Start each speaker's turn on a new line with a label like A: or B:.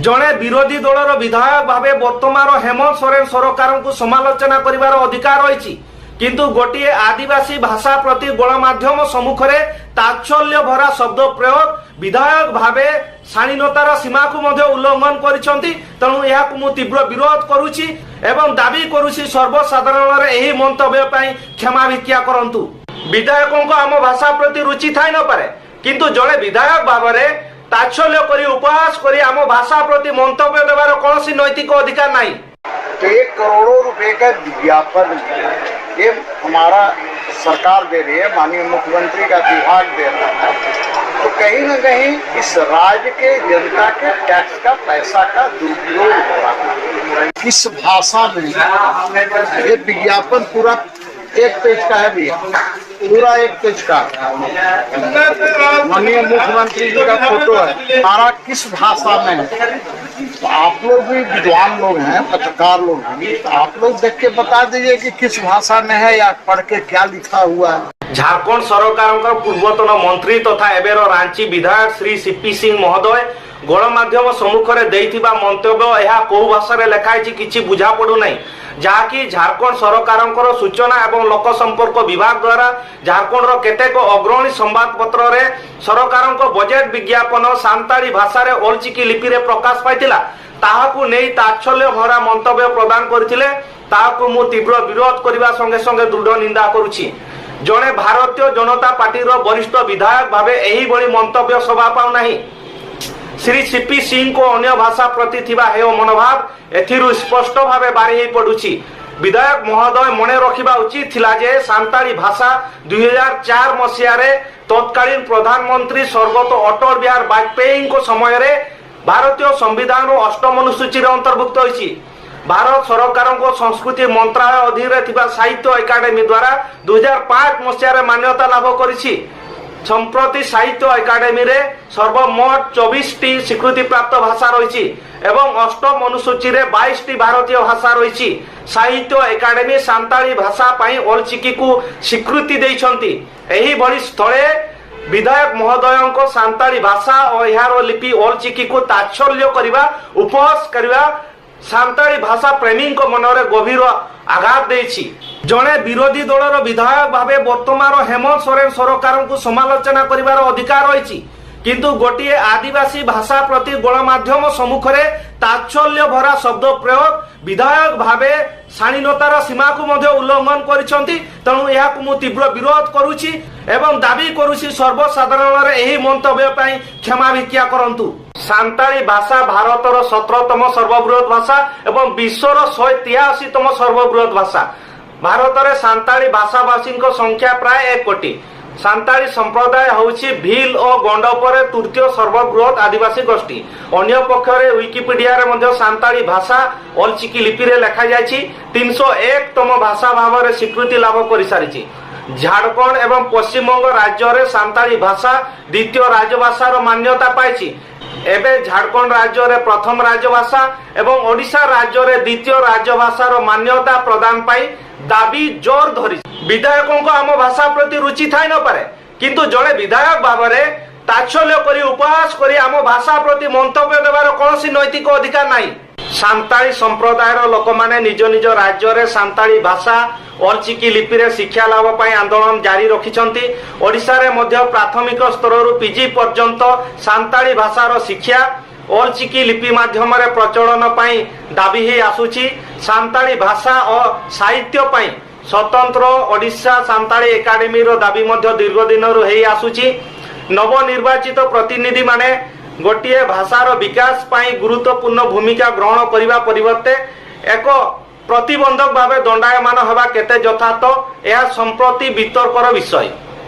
A: ଜଣେ ବିରୋଧୀ ଦଳର ବିଧାୟକ ଭାବେ ବର୍ତ୍ତମାନର ହେମନ୍ତ ସୋରେନ ସରକାରଙ୍କୁ ସମାଲୋଚନା କରିବାର ଅଧିକାର ରହିଛି, କିନ୍ତୁ ଗୋଟିଏ ଆଦିବାସୀ ଭାଷା ପ୍ରତି ଗଣମାଧ୍ୟମ ସମ୍ମୁଖରେ ତାଚ୍ଛଲ୍ୟ ଭରା ଶବ୍ଦ ପ୍ରୟୋଗ ବିଧାୟକ ଭାବେ ଶାଳୀନତାର ସୀମାକୁ ମଧ୍ୟ ଉଲ୍ଲଂଘନ କରିଛନ୍ତି। ତେଣୁ ଏହାକୁ ମୁଁ ତୀବ୍ର ବିରୋଧ କରୁଛି ଏବଂ ଦାବି କରୁଛି, ସର୍ବସାଧାରଣରେ ଏହି ମନ୍ତବ୍ୟ ପାଇଁ କ୍ଷମା ଭିକ୍ଷା କରନ୍ତୁ। ବିଧାୟକଙ୍କ ଆମ ଭାଷା ପ୍ରତି ରୁଚି ଥାଇ ନପାରେ, କିନ୍ତୁ ଜଣେ ବିଧାୟକ ଭାବରେ ତାଚ୍ଛଲ୍ୟ କରି, ଉପହାସ କରି ଆମ ଭାଷା ପ୍ରତି ମନ୍ତବ୍ୟ ଦେବାର କୌଣସି ନୈତିକ ଅଧିକାର ନାହିଁ।
B: तो एक करोड़ों रुपए का विज्ञापन ये हमारा सरकार दे रही है, माननीय मुख्यमंत्री का विभाग दे रहा है, तो कहीं ना कहीं इस राज्य के जनता के टैक्स का पैसा का दुरुपयोग हो रहा है। किस भाषा में ये विज्ञापन? पूरा एक पेज का है भैया, पूरा एक पेज का। माननीय मुख्यमंत्री जी का फोटो है। हमारा किस भाषा में है? तो आप लोग भी विद्वान लोग हैं, पत्रकार लोग हैं, तो आप लोग देख के बता दीजिए कि किस भाषा में है या पढ़ के क्या लिखा हुआ है।
A: ଝାଡ଼ଖଣ୍ଡ ସରକାରଙ୍କ ପୂର୍ବତନ ମନ୍ତ୍ରୀ ତଥା ଏବେର ରାଞ୍ଚି ବିଧାୟକ ଶ୍ରୀ ସିପି ସିଂ ମହୋଦୟ ଗଣମାଧ୍ୟମ ସମ୍ମୁଖରେ ଦେଇଥିବା ମନ୍ତବ୍ୟ, ଏହା କୋଉ ଭାଷାରେ ଲେଖା ହେଇଛି କିଛି ବୁଝା ପଡୁନାହିଁ, ଯାହାକି ଝାଡ଼ଖଣ୍ଡ ସରକାରଙ୍କର ସୂଚନା ଏବଂ ଲୋକ ସମ୍ପର୍କ ବିଭାଗ ଦ୍ୱାରା ଝାଡ଼ଖଣ୍ଡର କେତେକ ଅଗ୍ରଣୀ ସମ୍ବାଦପତ୍ରରେ ସରକାରଙ୍କ ବଜେଟ ବିଜ୍ଞାପନ ସାନ୍ତାଳୀ ଭାଷାରେ ଅଲଚିକି ଲିପିରେ ପ୍ରକାଶ ପାଇଥିଲା। ତାହାକୁ ନେଇ ତାଚ୍ଛଲ୍ୟ ଭରା ମନ୍ତବ୍ୟ ପ୍ରଦାନ କରିଥିଲେ। ତାହାକୁ ମୁଁ ତୀବ୍ର ବିରୋଧ କରିବା ସଙ୍ଗେ ସଙ୍ଗେ ଦୃଢ଼ ନିନ୍ଦା କରୁଛି। ଜଣେ ଭାରତୀୟ ଜନତା ପାର୍ଟିର ବରିଷ୍ଠ ବିଧାୟକ ଭାବେ ଏହିଭଳି ମନ୍ତବ୍ୟ ଶୋଭା ପାଉନାହିଁ। ଶ୍ରୀ ସିପି ସିଂଙ୍କ ଅନ୍ୟ ଭାଷା ପ୍ରତି ଥିବା ହେୟ ମନୋଭାବ ଏଥିରୁ ସ୍ପଷ୍ଟ ଭାବେ ବାରି ହେଇ ପଡୁଛି। ବିଧାୟକ ମହୋଦୟ ମନେ ରଖିବା ଉଚିତ ଥିଲା ଯେ ସାନ୍ତାଳୀ ଭାଷା 2004 ମସିହାରେ ତତ୍କାଳୀନ ପ୍ରଧାନମନ୍ତ୍ରୀ ସ୍ୱର୍ଗତ ଅଟଳ ବିହାରୀ ବାଜପେୟୀଙ୍କ ସମୟରେ ଭାରତୀୟ ସମ୍ବିଧାନର ଅଷ୍ଟମ ଅନୁସୂଚୀରେ ଅନ୍ତର୍ଭୁକ୍ତ ହୋଇଛି। ଭାରତ ସରକାରଙ୍କ ସଂସ୍କୃତି ମନ୍ତ୍ରାଳୟ ଅଧୀନରେ ଥିବା ସାହିତ୍ୟ ଏକାଡେମୀ ଦ୍ୱାରା 2005 ମସିହାରେ ମାନ୍ୟତା ଲାଭ କରିଛି। ସମ୍ପ୍ରତି ସାହିତ୍ୟ ଏକାଡେମୀରେ ସର୍ବମୋଟ 24ଟି ସ୍ୱୀକୃତିପ୍ରାପ୍ତ ଭାଷା ରହିଛି ଏବଂ ଅଷ୍ଟମ ଅନୁସୂଚୀରେ 22ଟି ଭାରତୀୟ ଭାଷା ରହିଛି। ସାହିତ୍ୟ ଏକାଡେମୀ ସାନ୍ତାଳୀ ଭାଷା ପାଇଁ ଅଲଚିକିକୁ ସ୍ୱୀକୃତି ଦେଇଛନ୍ତି। ଏହିଭଳି ସ୍ଥଳେ ବିଧାୟକ ମହୋଦୟଙ୍କ ସାନ୍ତାଳୀ ଭାଷା ଓ ଏହାର ଲିପି ଅଲଚିକିକୁ ତାଚ୍ଛଲ୍ୟ କରିବା, ଉପହାସ କରିବା ସାନ୍ତାଳୀ ଭାଷା ପ୍ରେମୀଙ୍କ ମନରେ ଗଭୀର ଆଘାତ ଦେଇଛି। ଜଣେ ବିରୋଧୀ ଦଳର ବିଧାୟକ ଭାବେ ବର୍ତ୍ତମାନର ହେମନ୍ତ ସୋରେନ ସରକାରଙ୍କୁ ସମାଲୋଚନା କରିବାର ଅଧିକାର ରହିଛି, କିନ୍ତୁ ଗୋଟିଏ ଆଦିବାସୀ ଭାଷା ପ୍ରତି ଗଣମାଧ୍ୟମ ସମ୍ମୁଖରେ ତାଚ୍ଛଲ୍ୟ ଭରା ଶବ୍ଦ ପ୍ରୟୋଗ ବିଧାୟକ ଭାବେ ଶାଳୀନତାର ସୀମାକୁ ମଧ୍ୟ ଉଲ୍ଲଂଘନ କରିଛନ୍ତି। ତେଣୁ ଏହାକୁ ମୁଁ ତୀବ୍ର ବିରୋଧ କରୁଛି ଏବଂ ଦାବି କରୁଛି, ସର୍ବସାଧାରଣରେ ଏହି ମନ୍ତବ୍ୟ ପାଇଁ କ୍ଷମା ଭିକ୍ଷା କରନ୍ତୁ। ସାନ୍ତାଳୀ ଭାଷା ଭାରତର 17ତମ ସର୍ବବୃହତ ଭାଷା ଏବଂ ବିଶ୍ୱର 183ତମ ସର୍ବବୃହତ ଭାଷା। ଭାରତରେ ସାନ୍ତାଳୀ ଭାଷାଭାଷୀଙ୍କ ସଂଖ୍ୟା ପ୍ରାୟ 1 କୋଟି। ସାନ୍ତାଳୀ ସମ୍ପ୍ରଦାୟ ହେଉଛି ଭିଲ ଓ ଗଣ୍ଡ ପରେ ତୃତୀୟ ସର୍ବବୃହତ ଆଦିବାସୀ ଗୋଷ୍ଠୀ। ଅନ୍ୟ ପକ୍ଷରେ ୱିକିପିଡିଆରେ ମଧ୍ୟ ସାନ୍ତାଳୀ ଭାଷା ଅଲଚିକି ଲିପିରେ ଲେଖାଯାଇଛି 301ତମ ଭାଷା ଭାବରେ ସ୍ୱୀକୃତି ଲାଭ କରିସାରିଛି। ଝାଡ଼ଖଣ୍ଡ ଏବଂ ପଶ୍ଚିମବଙ୍ଗ ରାଜ୍ୟରେ ସାନ୍ତାଳୀ ଭାଷା ଦ୍ୱିତୀୟ ରାଜଭାଷାର ମାନ୍ୟତା ପାଇଛି। ଏବେ ଝାଡ଼ଖଣ୍ଡ ରାଜ୍ୟରେ ପ୍ରଥମ ରାଜଭାଷା ଏବଂ ଓଡ଼ିଶା ରାଜ୍ୟରେ ଦ୍ୱିତୀୟ ରାଜଭାଷାର ମାନ୍ୟତା ପ୍ରଦାନ ପାଇଁ ଦାବି ଜୋର ଧରିଛି। ବିଧାୟକଙ୍କ ଆମ ଭାଷା ପ୍ରତି ରୁଚି ଥାଇ ନପାରେ, କିନ୍ତୁ ଜଣେ ବିଧାୟକ ଭାବରେ ତାଚ୍ଛଲ୍ୟ କରି, ଉପହାସ କରି ଆମ ଭାଷା ପ୍ରତି ମନ୍ତବ୍ୟ ଦେବାର କୌଣସି ନୈତିକ ଅଧିକାର ନାହିଁ। ସାନ୍ତାଳୀ ସମ୍ପ୍ରଦାୟର ଲୋକମାନେ ନିଜ ନିଜ ରାଜ୍ୟରେ ସାନ୍ତାଳୀ ଭାଷା ଅଲଚିକି ଲିପିରେ ଶିକ୍ଷା ଲାଭ ପାଇଁ ଆନ୍ଦୋଳନ ଜାରି ରଖିଛନ୍ତି। ଓଡ଼ିଶାରେ ମଧ୍ୟ ପ୍ରାଥମିକ ସ୍ତରରୁ ପିଜି ପର୍ଯ୍ୟନ୍ତ ସାନ୍ତାଳୀ ଭାଷାର ଶିକ୍ଷା ଅଲଚିକି ଲିପି ମାଧ୍ୟମରେ ପ୍ରଚଳନ ପାଇଁ ଦାବି ହେଇ ଆସୁଛି। ସାନ୍ତାଳୀ ଭାଷା ଓ ସାହିତ୍ୟ ପାଇଁ ସ୍ୱତନ୍ତ୍ର ଓଡ଼ିଶା ସାନ୍ତାଳୀ ଏକାଡେମୀର ଦାବି ମଧ୍ୟ ଦୀର୍ଘ ଦିନରୁ ହେଇ ଆସୁଛି। ନବନିର୍ବାଚିତ ପ୍ରତିନିଧିମାନେ ଗୋଟିଏ ଭାଷାର ବିକାଶ ପାଇଁ ଗୁରୁତ୍ୱପୂର୍ଣ୍ଣ ଭୂମିକା ଗ୍ରହଣ କରିବା ପରିବର୍ତ୍ତେ ଏକ ପ୍ରତିବନ୍ଧକ ଭାବେ ଦଣ୍ଡାୟମାନ ହେବା କେତେ ଯଥାର୍ଥ, ଏହା ସମ୍ପ୍ରତି ବିତର୍କର ବିଷୟ।